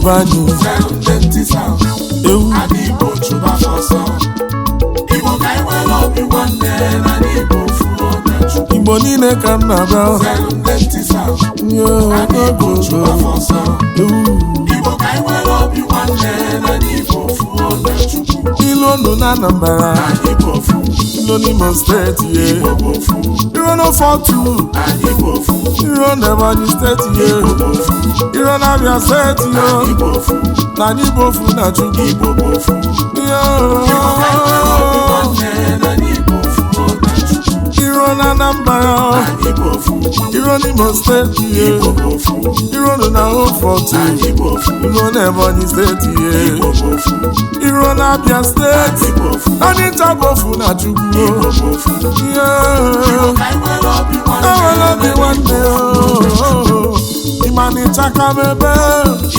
Be anyị. Zelu ndị ntisa. Ewu. Ana Igbo chụba ọsọ. Igbo ka anyị nwere obi nwanne na ndị Igbo fuo na Chukwu. Igbo niile ka m na-abịa. Zelu ndị ntisa. Yo, Ana Igbo chụba ọsọ. ewu. Igbo ka anyị nwere obi nwanne na ndị Igbo fuo na Chukwu. Ilu onu na Anambra. Anyị bụ ofu. Ilu n'Imo Steeti ye. Igbo bụ ofu. Iro n'Ofotu. Anyị bụ ofu. Iro n'Ebonyi Steeti ye. Igbo bụ ofu. Iro n'Abia Steeti yo. Anyị bụ ofu. Na anyị bụ ofu na Chukwu. Igbo bụ ofu. Yo. Igbo ka anyị nwere obi nwanne na ndị Igbo fuo na Chukwu. Iro na Anambra. Anyị bụ ofu. Iro n'Imo Steeti ye. Igbo bụ ofu. Iro nọ na Ofotu. Anyị bụ ofu. Iro n'Ebonyi Steeti ye. Igbo bụ ofu. Iro n'Abia Steeti. Anyị bụ ofu. Anyị ncha bụ ofu na Chukwu. Igbo bụ ofu. Yo. Igbo ka anyị nwere obi nwanne Enwere obi nwanne o. Ịma na ịchaka m ebe.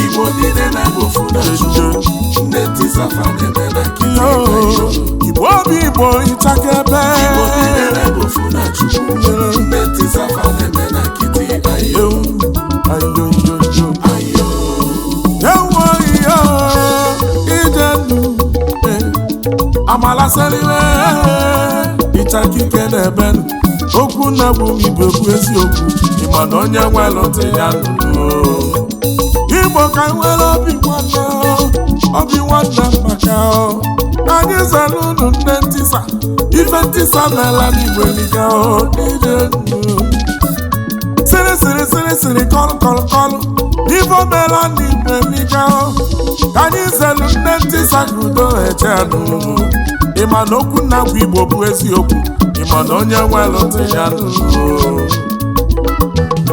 Igbo niile na-abụ ofu na Chukwu. Ndị ntisafa na-eme na nkịtị. Yo. Igbo obi Igbo ịchaka ebe. Igbo niile na-abụ ofu na Chukwu. Ndị ntisafa na-eme na nkịtị. Ayo, Ewu, ayo, yo, yo. ayo. Ewo iyo, ije nnu, eh. Amala seliwe, ịchaka ike na-ebe nụ. Okwu na bụ m igwe bụ eziokwu. Ịma na onye nwere ntị ya nụrụ. Igbo ka nwere obi nwanne o, obi nwanne maka o. Anyị zara unu nne ntisa, ife ntisa meela n'igwe liga o, ije nnu. Sịrị sịrị sịrị sịrị kọlụ kọlụ kọlụ, ife meela n'igwe liga o. Ka anyị zelu nne ntisa ka udo eche nụ. Ịma na okwu nna gwa Igbo bụ eziokwu, ịma na onye nwere ntị ya nụ.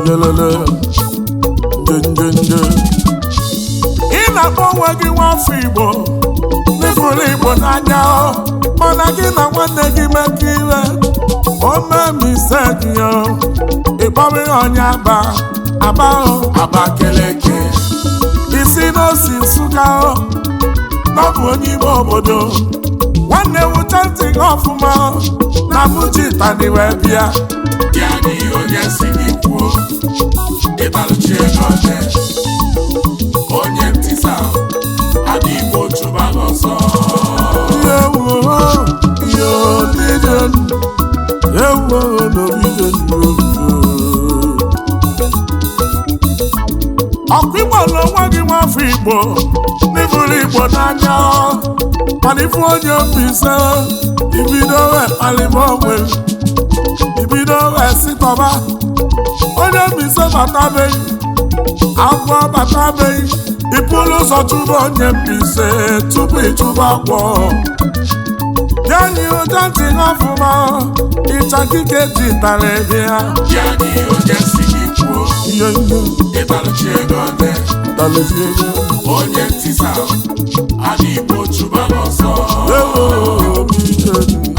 Lelele, nje nje nje. Ị na-akpọ onwe gị nwafọ Igbo n'ịfụrụ Igbo n'anya o, mana gị na nwanne gị mekọ iwe o mee mistake yo, ịkpọrọ ya onye Aba Aba o, Abakeleke. Isi n'osi Nsụka o, n'ọbụ onye ime obodo. Nwanne, wụcha ntị gị ọfụma o, na mụji tani wee bịa. Ya n'ihe onye si gị kwuo. Ịbalụchi ego ole? Onye ntisa. Ana Igbo chụba n'ọsọ. Ewo, yo, dije, ewo, n'obije. Ọkụ Igbo na onwe gị nwafọ Igbo n'ịfụrụ Igbo n'anya, mana ifu onye Mbaise, ibido wee kpalịba onwe, ibido wee sitọba onye Mbaise batabeghị agwọ batabeghị, ịpụrụ ụzọ chụba onye Mbaise tupu ịchụba agwọ ya. Nye ụja ntị ọfụma, ịchakike ji tara ebe ya. Ya n'ihe onye si gị kwuo. Ihe ihe. Ịbalụchi ego ole? Dalezi ego. Onye ntisa. Ana Igbo chụba n'ọsọ. Ewo, ije.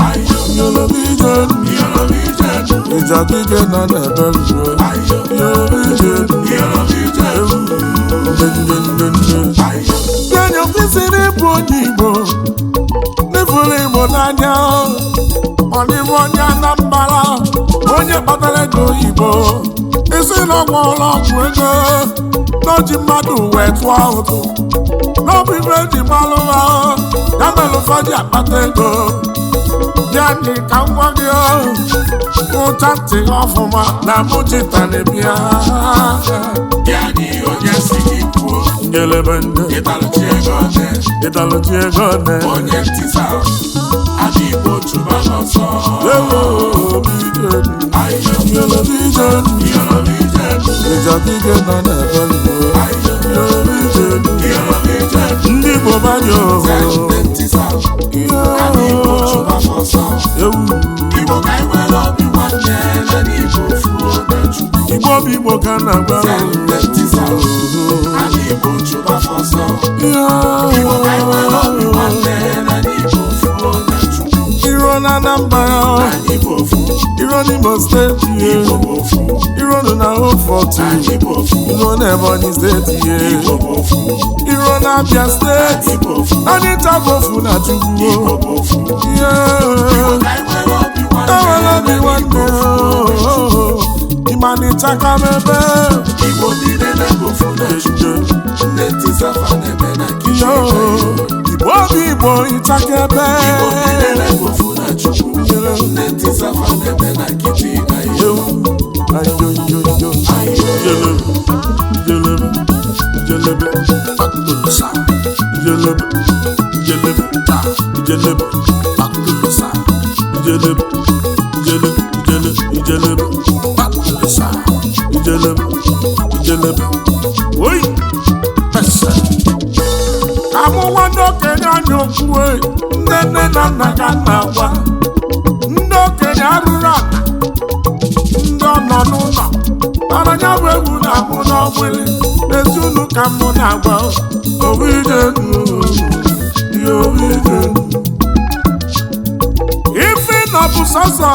Ayo, Yolobi ije. Yolobi ije. Ịchakike nọ n'ebe ruo. Ayo, Yolobi ije. Yolobi ije. Nje nje nje nje. Ayo, Kenyo kwesịrị ịbụ onye Igbo n'ịfụrụ Igbo n'anya, ọ dịbụ onye Anambra, onye kpatara ego oyibo, isi na ọgwụ ọgwụ ego n'oji mmadụ wee tụọ ụtụ n'ọbụ ibe eji malụ ha, ya mere ụfọdụ akpata ego ya dị ka nwa gị ụcha ntị ọfụma na mụchitana bịa. Ya n'ihe onye si gị kwuo. Ngelebe ndị. Ịbalụchi ego ole? Ịdalụchi ego ne. Onye ntisa. Ana Igbo chụba n'ọsọ. Ewo, ije. Ayo, Yolobi ije. Yolobi ije. Ịjadike nọ n'ebe ruo. Ayo, Yolobi ije. Yolobi ije. Ndị Igbo banye oho. Ndị ntisa. Ana Igbo chụba n'ọsọ. Ewu. Igbo ka anyị nwere obi nwanne na ndị Igbo fuo na Chukwu. Igbo bụ Igbo ka na-agba. Ndị ntisa. Ana Igbo chụba n'ọsọ. Igbo ka anyị nwere obi nwanne na ndị Igbo fuo na Chukwu. Iro na Anambra. Anyị bụ ofu. Iro n'Imo Steeti ye. Igbo bụ ofu. Iro nọ na Ofotu. Anyị bụ ofu. Iro na Ebonyi Steeti ye. Igbo bụ ofu. Iro na Abia Steeti. Anyị bụ ofu. Anyị ncha bụ ofu na Chukwu. Igbo bụ ofu. Yeah. Ka anyị nwere obi nwanne. Enwere obi nwanne, ịma na ịchaka m ebe. Igbo niile. na-ebofu na Chukwu, ndị ntisa fa na-eme na kichin. Igbo obi Igbo ịchakebe. Igbo niile na-ebofu na Chukwu, ndị ntisa fa na-eme na kichin. Ayo, Ayoyoyo. Ayo. Jelebe, jelebe, jelebe, akụlụsa. Jelebe, jelebe, ta, jelebe, akụlụsa. Jelebe, jele, jele, jelebe, akụlụsa. Jelebe, jelebe. Oyi! Pese. Amụwa ndị okenye anya okwu, ndị nne na nna ka na-agwa. Ndị okenye arụrụ ala, ndị ọ nọ n'ụlọ mana ya bụ egwu na-amụ n'ọgbịlị ezunu ka mụ na-agwa owije. Ife nọ bụ sọsọ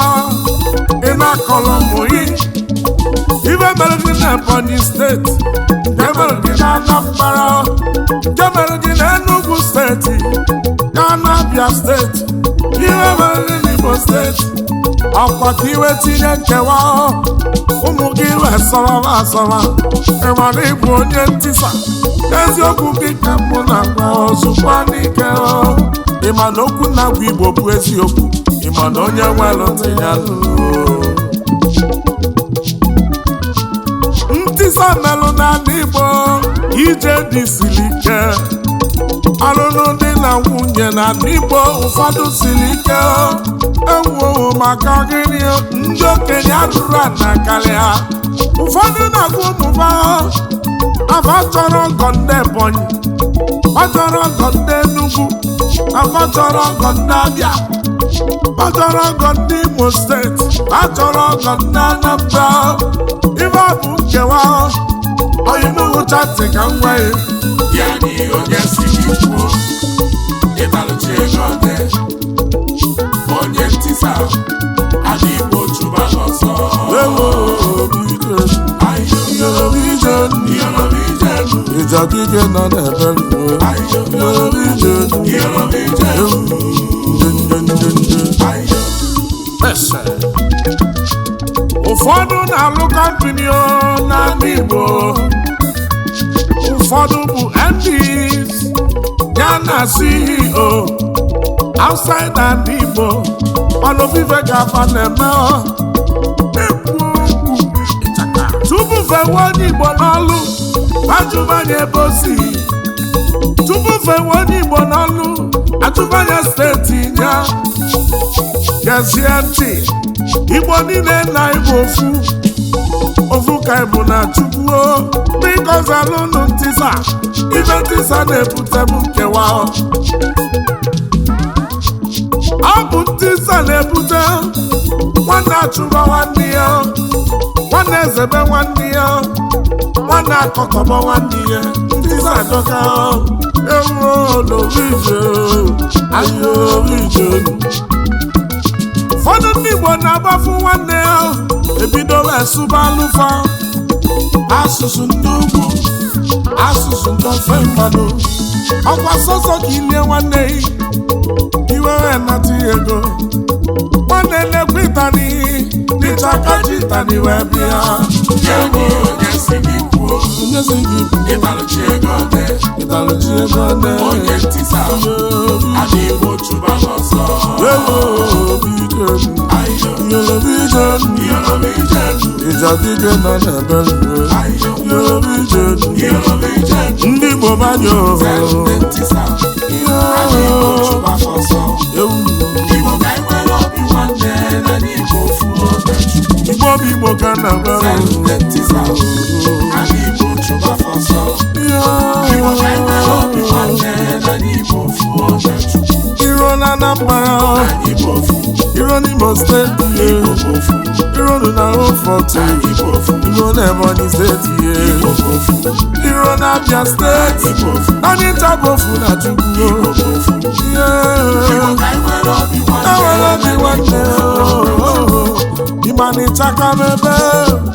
ị na-akọlọ mụ gị ife mere gị na Ebonyi steeti, nke mere gị na Anambra, nke mere gị na Enugu steeti na Abia steeti, ihe mere gị n'Imo steeti, ọkwa ka iwe tinye nkewa, ụmụ gị wee sọrọ asọrọ. Ịmara ịbụ onye ntisa, eziokwu gị ka mụ na-agwa ozugbo n'ike. Ịma na okwu na-agwa Igbo bụ eziokwu. Ịma na onye nwere ntị ya nụrụ. Ntisa melụ n'ala Igbo ije dị siri ike, alụlụ dị na nwunye n'ala Igbo ụfọdụ siri ike. Ewuo maka gịnị? Ndị okenye arụrụ ana karịa. Ụfọdụ na-agwa ụmụba afa chọrọ ọgọ ndị Ebonyi, ọ chọrọ ọgọ ndị Enugu, afa chọrọ ọgọ ndị Abịa, ọ chọrọ ọgọ ndị Imo steeti, a chọrọ ọgọ ndị Anambra. Ife ọ bụ nkewa oyinuwụcha ntị ka m nwee. Ya na ihe onye si gị kwuo, ịbalụchi ego ole, onye ntisa, ala Igbo chụba n'ọsọ. Ewo ije, Ayo, ije, iyọrọ ije, ịjadike nọ n'ebe nwe. Ayo, Ije, iyọrọ ije, njenjenjenje. Ayo. Pese. Ụfọdụ na-alụ kọmpini n'ala Igbo, ụfọdụ bụ MDs ya na CEO outside ala Igbo, mana ofufe ga-afa na-eme ọ. Ekwu okwu tupu fewe onye Igbo n'ọlụ, ajụbanye ebe o si. Tupu fewe onye Igbo n'ọlụ, ajụbanye steeti ya. Gezie ntị, Igbo niile na Igbo ofu ofu ka Igbo na Chukwu. Biko zalụnụ ntisa. Ife ntisa na-ebute m nkewa. Ọ bụ ntisa na-ebute nwanne achụba nwanne ya, nwanne ezebe nwanne ya, nwanne akọkọbọ nwanne ya. Ntisa ajọka. Ewu n'orije ayo orije. Ụfọdụ ndị Igbo na-agbafu nwanne ya, ebido wee sụba alụfa asụsụ ndị ugwu, asụsụ ndị ofe mmadụ. Ọkwa sọsọ ka ilie nwanne ya iwe wee nata ya ego. Nwanne na-ekwe ịtani dịcha ka ji ịtani wee bịa. Ya na ihe onye si gị kwuo, Onye si gị ịbalụchi ego ole, ịtalụchi ego nne. Onye ntisa, ala Igbo chụba n'ọsọ. Ewo ije, Ayo, ije, iyọrọ ije, ịjadike nọ n'ebe nwe. Ayo, Ije, iyọrọ ije, ndị Igbo banyọ. Ndị ntisa, ala Igbo chụba n'ọsọ. Ewu. Igbo ka anyị nwere obi nwanne, na ndị Igbo fuo na Chukwu. Igbo bụ Igbo ka na gwara. Ndị ntisa, ala Igbo chụba n'ọsọ. Igbo ka anyị nwere obi nwanne, na ndị Igbo fuo na Chukwu. Iro na Anambra, Anyị bụ ofu, iro n'Imo steeti, Igbo bụ ofu, iro na Oforto, anyị bụ ofu, iro na Ebonyi steeti, Igbo bụ ofu, iro na Abia steeti. anyị bụ ofu, Anyị ncha bụ ofu na Chukwu. Igbo bụ ofu. Igbo ka anyị nwere obi nwanne, Enwere obi nwanne. Ịma na ịchaka m ebe.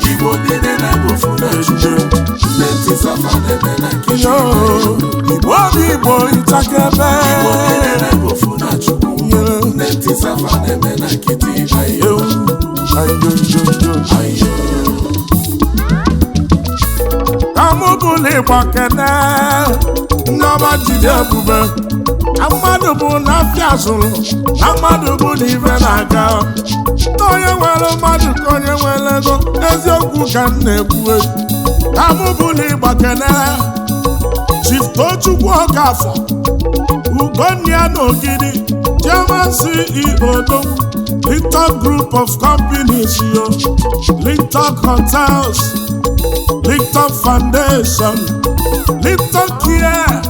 Igbo niile na-ebofu na Chukwu. Ndị ntisa fa na-eme na nkịtị. Yo, Igbo bụ Igbo ịchaka ebe. Igbo niile na-ebofu na Chukwu. Ndị ntisa fa na-eme na nkịtị. Ayo, Ewu, ayo, yo, yo. ayo. Ka Ka mụ bụla ịgba kene ndị ọma jide ebube na mmadụ bụ na afịa zụrụ na mmadụ bụ na ife na-aga na onye nwere mmadụ ka onye nwere ego. Eziokwu ka m na-ekwu. Ka mụ bụla ịgba kene Chief Tochukwu Okafọ Ugonia n'Ogidi, Chairman, CEO, Linton Group of Companies yo, Linton Hotels, Linton Foundation, Linton Care.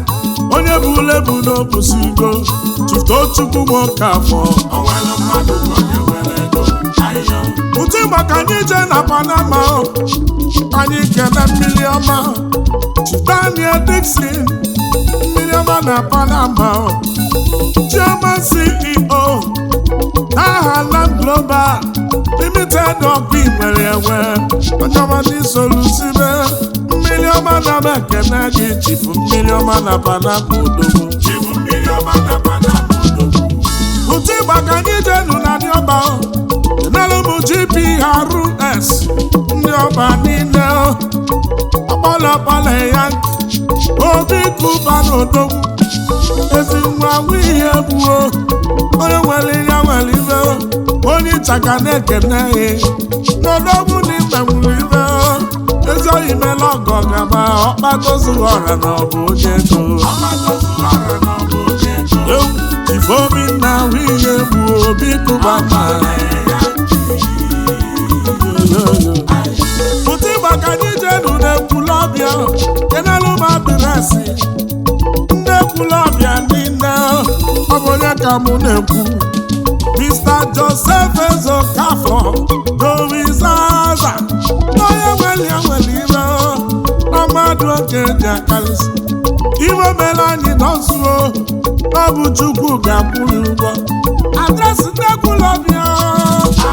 Onye bụ lebu n'obusigo. Chief Tochukwu Okafọ. O nwere mmadụ ka onye nwere ego ahịa. Ụtụ maka anyị jee na Panama o. Anyị kene mmiri ọma, Chief Daniel Dixon, mmiri ọma na Panama o. Chairman, CEO, n'aha Land Global Limited. Ọkụ nwere enwe onye ọma ndị solusibe mmiri ọma na m ekene gị, Chief mmiri ọma na Panama, odogwu. Chief mmiri ọma na Panama, odogwu. Ụtụ ịgba ka anyị jenu na ndị ọba o. Enelu m GPRS ndị ọba niile o. Ọkpọlọkpọlọ ya obi kụba n'odogwu ezi nwa nwunye gbuo onye nwere ihe nwere ibe onye ịchaka na-ekene ya n'odogwu na ime nwere ibe ezi oyi mela ọgọ gaba ọkpatozughị ọra na ọ bụ onye ego. Ọkpatozuru ọra na ọ bụ onye ego. Ifeobi na nwunye bụ obi kụba ma pụta ịgba ka anyị jenu n'Ekwulọbịa kenelu m address ndị Ekwulọbịa niile. Ọ bụ onye ka mụ na-ekwu? Mr. Joseph Ezokafọ Dowizaza, onye nwere ya nwere ime na mmadụ oge ji akalịsị iwe mere anyị nọzuo. Ọ bụ Chukwu ga-akwụ ya ụgwọ. Address ndị Ekwulọbịa.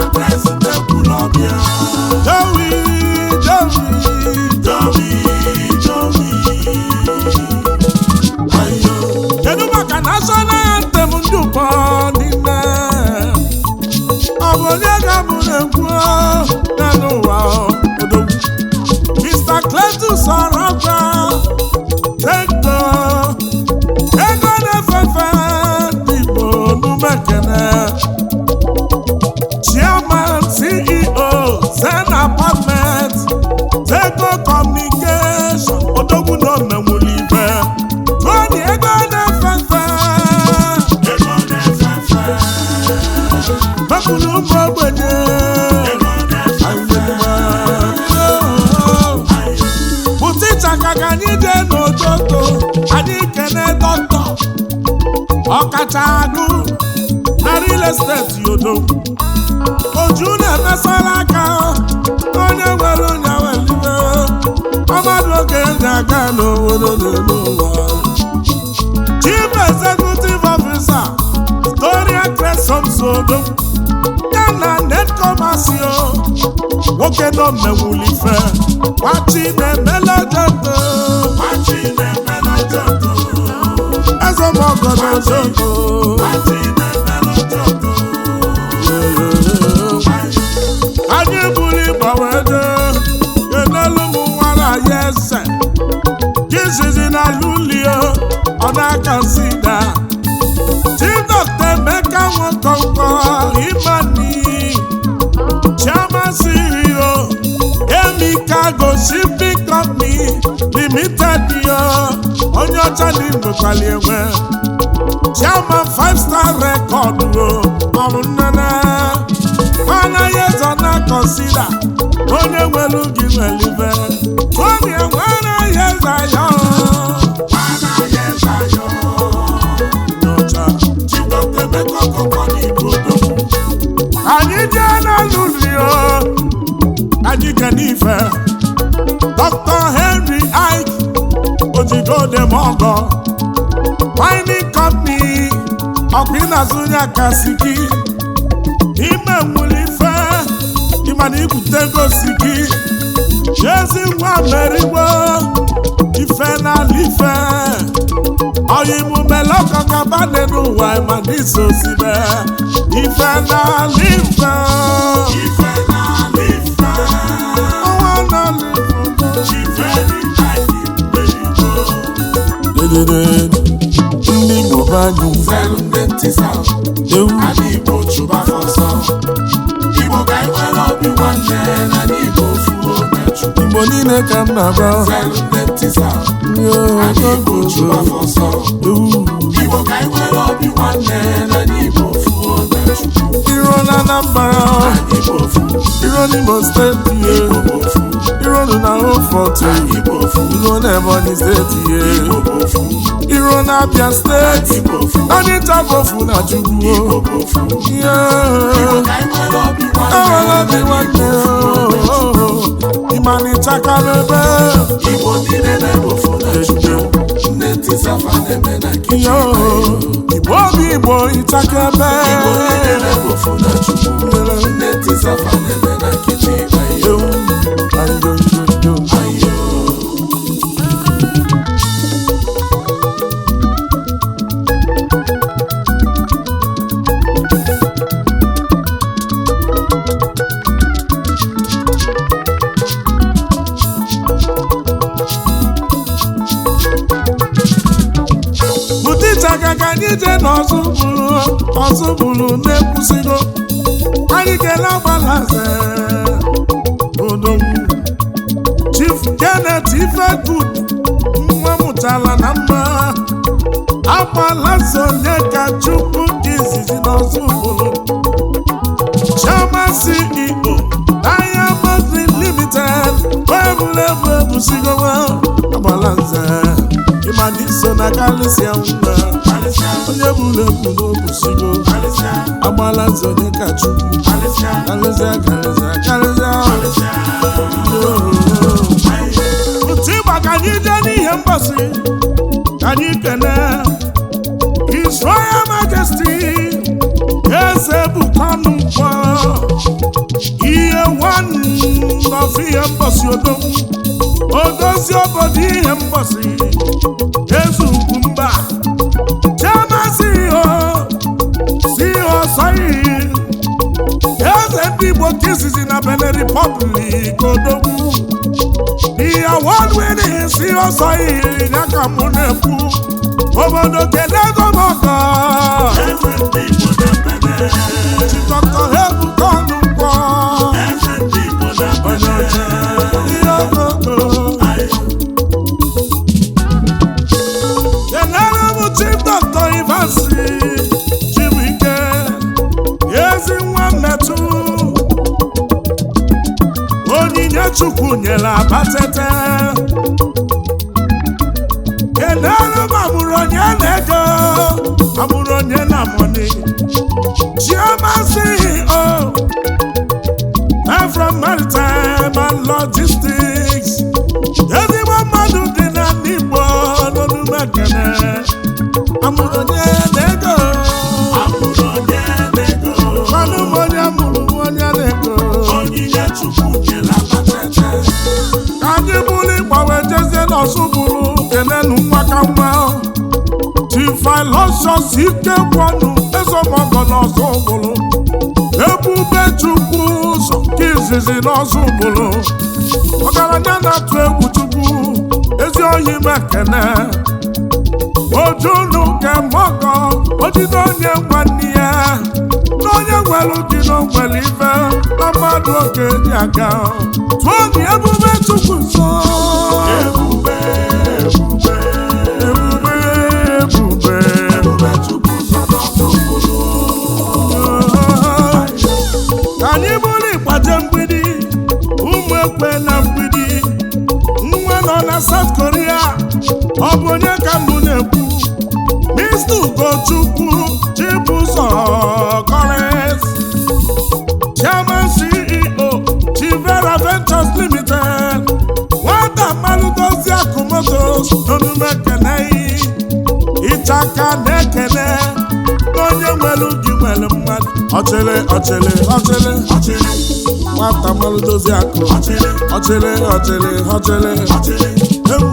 Address ndị Ekwulọbịa. Jowi, Jowi. Jowi, Jowi. Ayo. Kedu maka national anthem ndị ụkọ niile? Ọ bụ onye ga-abụ na-ekwu n'elu ụwa? Odogwu Mr. Cletus Orogba Tego, ego na-efefe ndị Igbo n'Umekene, Chairman, CEO, Zen Apartment, Tego Communication. Odogwu na omenwuli ibe Tony, ego na-efefe. Ego na-efefe. Mepụrụ ụmụ ogbenye. Ego na-efefe. Pụta ịchaka ka anyị jee n'ototo anyị kene dọkịta ọkacha agụ na real estate yodo oju na-emesara aka onye nwere onye welibe ọmadụ oge eji aga n'obodo n'elu ụwa. Chief Executive Officer, Victoria Cresson Sodo ya na Netcomasio, nwoke nọ mmewulife gbachi na-emele joto. Machi na-emele joto. Ezemọgọ na joto. Machi na-emele joto. Anyị buru ịgba wee jee enelu m nwara ya eze jizizi na lulio ọ na-aka sida. Chief Dr. Emeka Nwokonko Imani, Chairman, CEO, Emi Cargo Shipping Company Limited yo, onye ọcha na igwekwali enwe, Chairman, Five Star Record o maọbụ nnene anaghị ezo na consider onye nwere gị nwere ibe onye nwere ihe eze ya o. Anaghị eze ayọ. Onye ọcha. Chief Dr. Emeka Okonkwo n'Igbo odogwu. Anyị jee na lulio anyị kene ife Dr. Henry Ike Ojigodemogo Mining Company, ọkwa ịna-azụnye akasiki ime nwere ife ịmana ibute gosi gị ezi nwa merigbo ife n'ala ife ọyịmụmelọkọkabane n'ụwa ịmana isosibe ife n'ala ife. Ife n'ala ife. Ọnwa n'ala ife. Chief Henry Ike. Ndị Igbo be anyị. Zelu ndị ntisa. Ewu. Ala Igbo chụba afọ ọsọ. Igbo ka anyị nwere obi nwanne na ndị Igbo fuo na Chukwu. Igbo niile ka m na-agba. Zelu ndị ntisa. Ala Igbo chụba afọ ọsọ. Ewu. Igbo ka anyị nwere obi nwanne na ndị Igbo fuo na Chukwu. Iro na Anambra. Anyị Igbo fu. Iro n'Imo steeti ye. Igbo bụ ofu. Iro nụ na Oforto. Igbo ofu. Iro na Ebonyi steeti ye. Igbo bụ ofu. Iro na Abia steeti. Igbo ofu. Anyị ntabofu na Chukwu. Igbo bụ ofu. Yeah. Ka anyị nwere obi Enwere nwanne obi nwanne ịmana ịchaka n'ebe. Igbo niile na-ebe ofu na Chukwu. Ndị ntisa fa na-eme na kichin. Yo, Igbo obi Igbo ịchaka ebe. Igbo niile na-ebe ofu na Chukwu. Ndị ntisa fa na-eme na kichin. Ayo, Ewu, ayo, yo, yo. ayo. Bute ịchaka ka anyị jee n'ọzọ bụrụ ọzọ bụrụ na-ekwusigo. Anyị kelee agbalaze odogwu Chief Kenneth Ifegud nwa mụtara na mma agbalaze onye ka Chukwu ka izizi n'ọzọ bụrụ Chairman CEO Diamond Limited egwuregwu ebusigowa agbalaze ịmana iso na kalịsịa nwa Alịsịa, onye buru ebu n'obusigo alịsịa, agbalaze onye ka Chukwu alịsịa, kalịsịa kalịsịa kalịsịa. alịsịa. Otu ịgba ka anyị jee n'ihe mgbasị ka anyị kene His Royal Majesty Eze Bukanu Nkwọ ihe nwanọf ihe mgbasị odogwu odozi obodo ihe mgbasị eze ugwu mba Chairman CEO CEO Soyi eze ndị Igbo nke izizi na Benin Republic odogwu. The award winning si ọsọ iri ya ka mụ na-ekwu obodo kenego m ọgọ. Eze ndị Igbo na-ebene. Dr. Ebuka Ọnụnkwọ. Eze ndị Igbo na-ebene. Ihe ogogo. Ayo. Kenere m Chief Dr. Evans Chibuike ezi nwa mmetụ onyinye Chukwu nyere abatete. Kenere m amụrụ onye na-ego amụrụ onye na mọni Chioma CEO Afro Maritime and Logistics ezigbo mmadụ dị na ndị Igbo n'Onumekene amụrụ onye na-ego. Amụrụ onye na-ego. Mmanụ m onye mụrụ m onye na-ego. Onyinye Chukwu nyere abatete. Ka anyị bụrụ ịgbanwe jezie n'ọsụ bụrụ kenenu nwa ka nwa Tifilosios ike gwọnụ ezomọgọ n'ọsụ bụrụ ebube Chukwu ụzọ ka izizi n'ọsụ bụrụ ọgaranya na-atụ egwu Chukwu ezi oyi m ekene ojunu kemọgọ ojide onye nwanne ya na onye nwere gị na onwere ife na mmadụ oge ji aga tụọ gị ebube Chukwu nso. Ebube, ebube, Ebube, ebube. Ebube Chukwu sọ n'ọsọ obodo. Ka anyị bụrụ ịgbaje mgbidi ụmụ ekwe na mgbidi nwa nọ na South Korea ọ bụ onye ka mbụ na-ekwu Mr. Ugochukwu Chibụzọ Collins Chairman CEO Chivera Ventures Limited nwata mmanụ dozie akụmotos n'omume keneyi ịchaka na-ekene onye nwere gị nwere mmadụ ọchịrị ọchịrị ọchịrị Ọchịrị, nwata mmanụ dozie akụ ọchịrị, ọchịrị ọchịrị ọchịrị ọchịrị, ewu.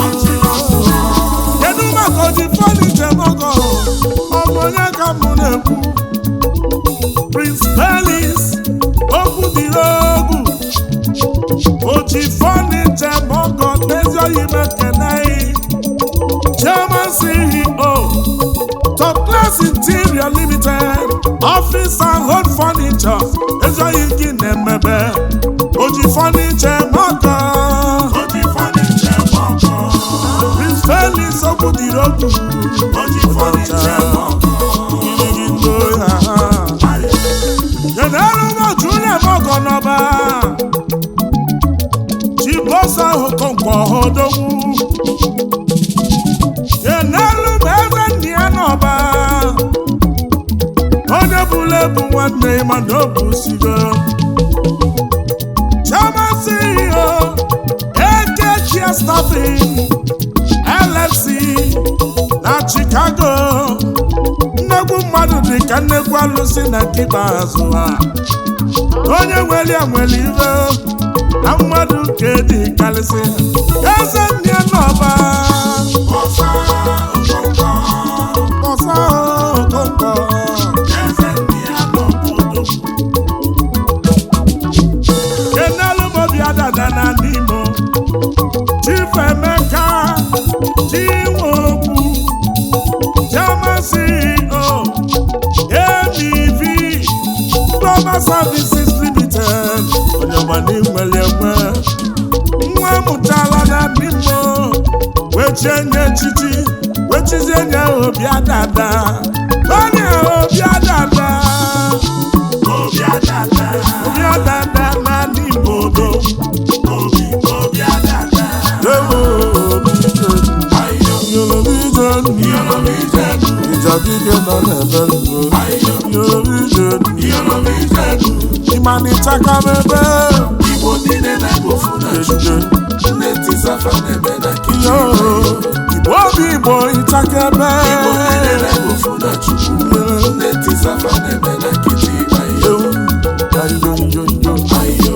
Ọchịrị ọsụsọ. Kedu maka oji fọnịche mọgọ ọ bụ onye ka mụ na-ekwu Prince Felix okwu dịrị ogwu oji fọnịche mọgọ n'ezi oyi mekeneyi. Nigeria Limited, Office and Home Furniture. Ezoghị gị na-emebe oji furniture mọkọ. Oji furniture mọkọ. Prince Felix Okwudirogu. Oji furniture mọkọ. Gidigido ya. Kedụ ụbọchị ụlọ mọkọ n'ọba Chibosa Okonkwo Odogwu. Kenelu m eze nna ya n'ọba, onye bụla ebu nwanne ya mana o busigo. Chairman CEO, AK Care Staffing LLC na Chicago. Nnegwu mmadụ dị ka nnegwu alụsị na nke ikpeazụ ha. Onye nwere ya nwere ibe na mmadụ nke dị karịsị eze nne ya n'ọba. Ọsa Okonkwo. Ọsa Okonkwo. Eze ndị ya n'obodo. Kenelu m obi adada na n'Imo, Chief Emeka Chinwokwu, Chairman CEO, ABV Global Services Limited. Onye ọgbani nwere enwe nwa amụchala na n'Imo wechie nye echichi, wechizie nye obi adada, onye obi adada. Obi adada. Obi adada na n'Imo do. Obi, obi adada. Ewo obi Ayo. Yorùbá. Iyolomi jẹnu. Ìjàgídé nọ n'ebe nro. Ayo. Yorùbá. Iyolomi jẹnu. Ịmanịchaka mebe. Igbo niile na-egbofu na Chukwu. Nne Tisafa na-eme na Yo, kichin. Igbo obi Igbo ịchakebe. Igbo niile na-egbofu na Chukwu. Nne Tisafa na-eme na kichin. Ayo. Ayo, Ayo.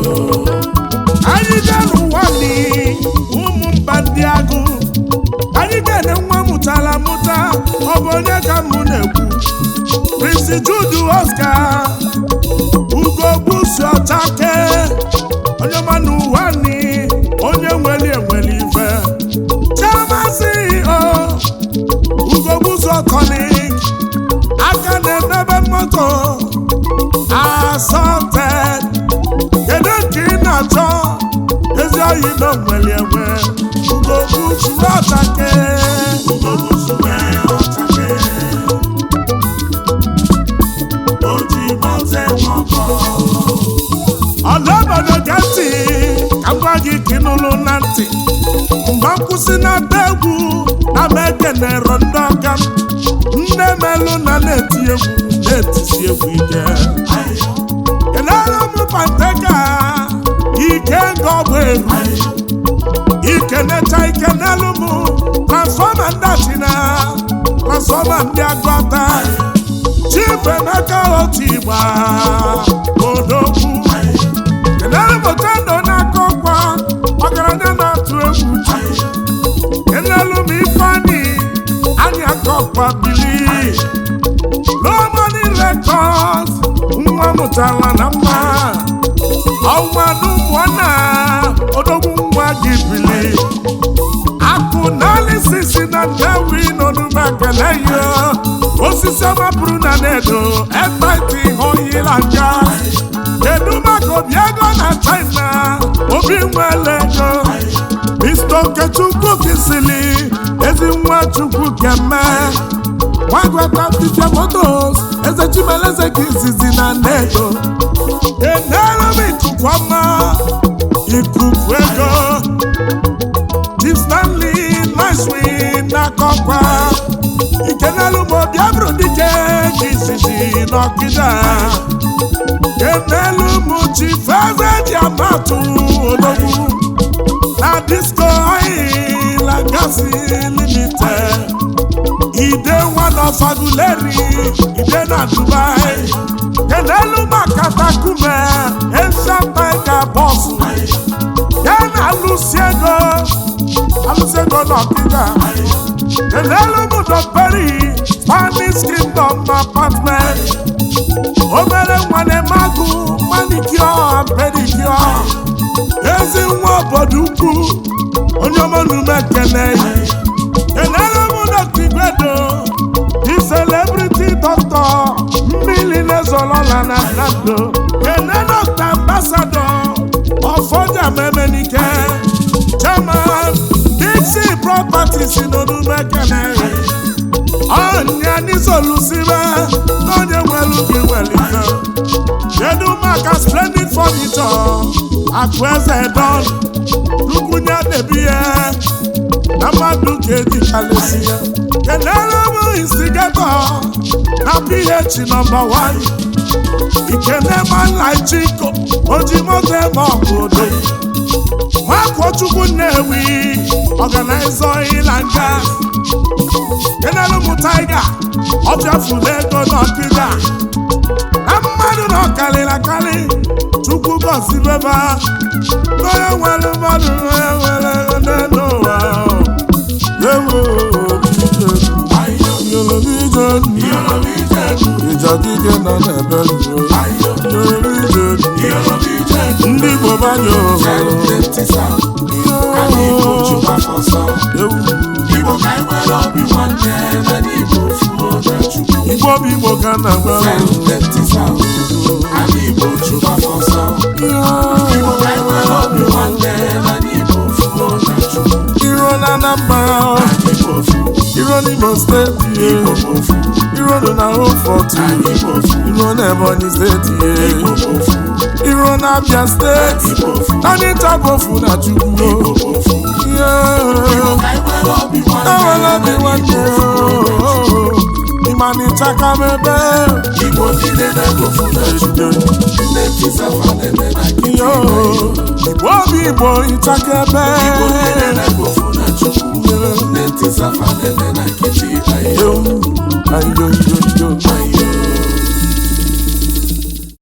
anyị jee n'ụwa ni ụmụ mba ndị agụ, anyị ga-ene nwa mụtara mụta. Ọ bụ onye ka mụ na-ekwu? Prince Jude Oscar Ugo Gbusi Ọchake, onye ọma n'ụwa ni, onye nwere enwere ife. Chairman CEO, Ugo Gbusi Tonic, aka na-emebe moto assorted. Kedu nke ị na-achọ? Ezi oyi na onwere enwe. Ugo Gbusi Ọchake. Ugo Gbusi Ọchake. Oji moto mọkọ. Ọlaobodo, gee ntị ka m gwa gị ka ị nụrụ na ntị. Mgbe nkwụsị na-ata egwu na m ekenero ndị ọka m, nne melụ na na-eti egwu na-etisi egwu ike. Ayo. Kelere m panteka ike nga ọgwụ eru. Ayo. Ikenecha ikenelu m transformer ndị achina, transformer ndị agụata, Chief Emeka Otigba Odogwu. Kenelu m Ochendo n'aka ọkwa, ọgaranya na-atụ egwu. Kenelu m Ifeanyi anyị aka ọkwa, bili Lomani Records, nwa mụtara na mma ọnwa n'ụmụnna. Odogwu nwa gị bili akụ n'alisisi na Nnewi n'Onumekele yo. Osisi ọma pụrụ na Nedo etaiti oyila nga. Kedu maka obi ego na China? Obi nwere ego, Mr. Okechukwu Kisili, ezi nwa Chukwu keme nwagwata Fifia Motos, eze Chimeleze ka izizi na Nedo. Enere m ikuku ọma, ikuku ego, Chief Stanley Nicewin n'Akọkwa. Ikenelu m obi abụrụ dike ka izizi n'Ọkịda. Kenelu m Chief Eze ji amatụ, odogwu na Disco Oil and Gas Limited, Ide one of Aguleri, Ide na Dubai. Kenelu maka Takume, Asian Tiger Boss ya na alụsi ego, alụsi ego n'Ọkịda. Kenelu m Dọperi, Spanish Kingdom Apartment, obere nwa na-emagụ manicure and pedicure, ezi nwa obodo ukwu, onye ọmọnume kene. Kenelu m Dr. Igwedo, the celebrity. Dọkịta mmiri na-ezolola na Nnamdo. Kene Dọkịta Ambassador Ọfọja Memenike, Chairman, Dixie Properties n'Onumekene. Ọnya n'izolusibe n'onye nwelu gị nwere ife. Kedu maka Splendid Furniture, Akụeze Don Lukwunye Debie na mmadụ ka eji kalesi ya? Kelere m instigator na PH number 1, Ikene Manlaichiko Ojimoto eme ọbụdo Nwakochukwu Nnewi, organizer ịla nga. Kenelu m Tiger ọbịafụla ego n'Ọkịda na mmadụ na ọkarịrị akarị. Chukwu gọzibeba onye nwere mmadụ, onye nwere ego n'elu ụwa. Ewo, Ịjadike nọ n'ebe. Ndị Igbo banye. Ewu. Igbo ka anyị nwere obi nwanne na n'Igbo fuo na Chukwu. Igbo bụ Igbo ka na agba. Ala Igbo chụba ọsọ. Igbo ka anyị nwere obi nwanne na n'Igbo fuo na Chukwu. Iro na Anambra, Igbo fu, iro n'Imo Steeti ye, Igbo fu, iro nọ na Ofortu, Igbo fu, iro na Ebonyi Steeti ye, Igbo fu, iro na Abia Steeti, Igbo fu, anyị ntabofu na Chukwu. Igbo fu. Yeah. Ka anyị nwere obi nwanne Enwere obi na nwanne. n'Igbo fuo na Chukwu. Ịmanịchaka m ebe. Igbo niile na-ebofu na Chukwu. Ndị ntisafa na-eme na nkịtị. Yo, Igbo obi Igbo ịchaka ebe. Igbo niile na-ebofu na Chukwu. Ndị ntisafa na-eme na nkịtị. Ayo, Yo, ayo, yo, yo. ayo.